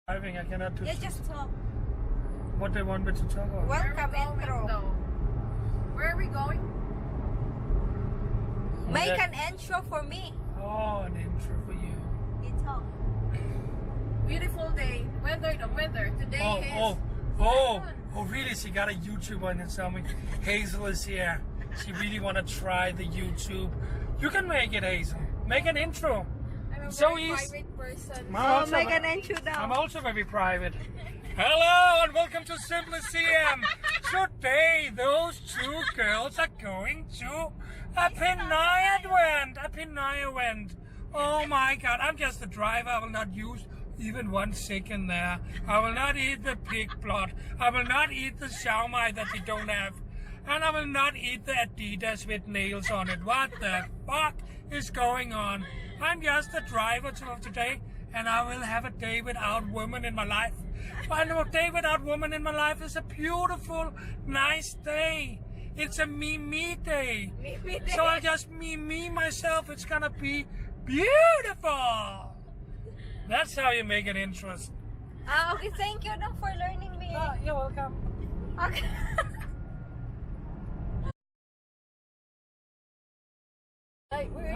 Driving, I cannot do. Yeah, just talk. What they want me to talk about? Welcome intro. Where are we going? Make an intro for me. Oh, an intro for you. You talk. Beautiful day. Weather. Today is. Oh, really? She got a YouTube on and tell me Hazel is here. She really want to try the YouTube. You can make it, Hazel. Make an intro. I'm a So very easy. private person. So make an intro I'm now. also very private. Hello and welcome to Simply CM. Today, those two girls are going to a Nayon. Oh my God! I'm just a driver. I will not use even 1 second there. I will not eat the pig blood. I will not eat the shawarma that they don't have. And I will not eat the Adidas with nails on it. What the fuck is going on? I'm just a driver of today, and I will have a day without women in my life. But a day without women in my life is a beautiful, nice day. It's a me day. So I'll just me myself. It's gonna be beautiful. That's how you make it interesting. Okay, thank you no, for learning me. You're welcome. Okay.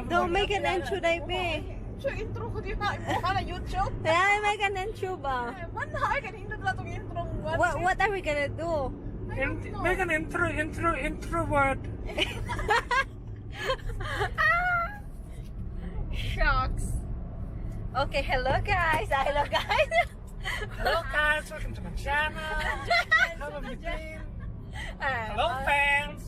Don't make an intro, baby. Intro ko din na. Ibuka na YouTube. Yeah, make an intro ba? Man, ay, kanina na itong intro. What are we gonna do? Make an introvert. Shucks. Okay, hello guys. Hello guys, welcome to my channel. Hello my team. Hello fans.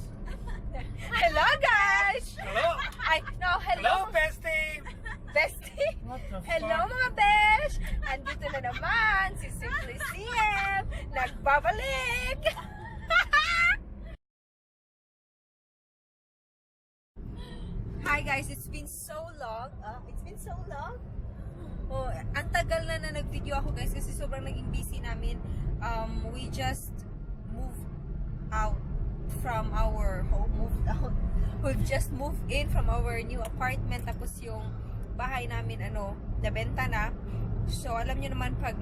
Hello guys. Hello. Hello. Hello bestie. Bestie. What the Hello fuck? mga besh! Andito na naman si Simply CM! Nagbabalik! Hi guys, it's been so long. Oh, ang tagal na nag-video ako guys kasi sobrang naging busy namin. We just moved out from our home. We've just moved in from our new apartment. Tapos yung bahay namin nabenta na. So alam niyo naman pag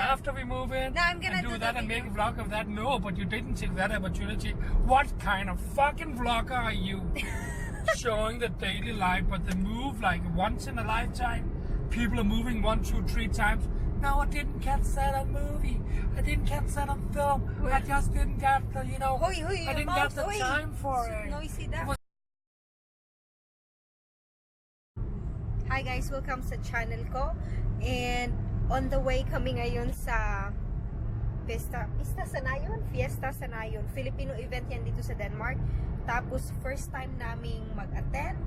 After we move in No, I'm gonna and do do that the and make a video. vlog of that, no, but you didn't take that opportunity. What kind of fucking vlogger are you? Showing the daily life, but they move like once in a lifetime. People are moving 1, 2, 3 times. No, I didn't catch that on movie. I didn't catch that on film. I just didn't get the, I didn't get the time for it. Noisy that. Hi guys, welcome sa channel ko. And on the way kami ngayon sa Piyesta sa Nayon. Filipino event yan dito sa Denmark. Tapos first time naming mag-attend.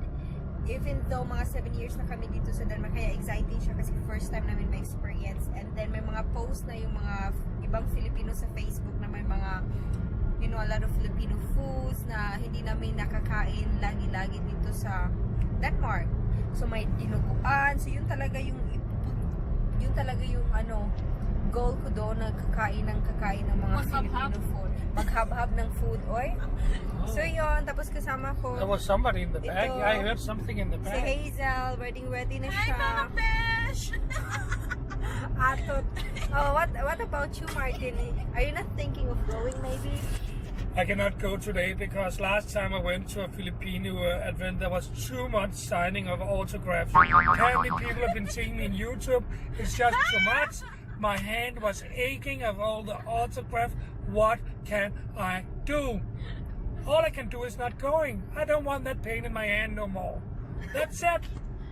Even though mga 7 years na kami dito sa Denmark, kaya exciting siya kasi first time namin ma-experience. And then may mga post na yung mga ibang Filipino sa Facebook na may mga a lot of Filipino foods na hindi namin nakakain lagi-lagi dito sa Denmark. So may dinuguan. So yun talaga yung goal ko doon na kakain ng mga Filipino food. Maghab-hab ng food, oy. So yun, tapos kasama ko There was somebody in the back. Ito. I heard something in the si back. Hazel, ready na siya. Hi, besh! Atot. Oh, what about you, Martin? Are you not thinking of going maybe? I cannot go today because last time I went to a Filipino event, there was too much signing of autographs. Apparently people have been seeing me on YouTube. It's just too much. My hand was aching of all the autographs. What can I do? All I can do is not going. I don't want that pain in my hand no more. That's it.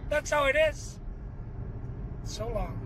That's how it is. So long.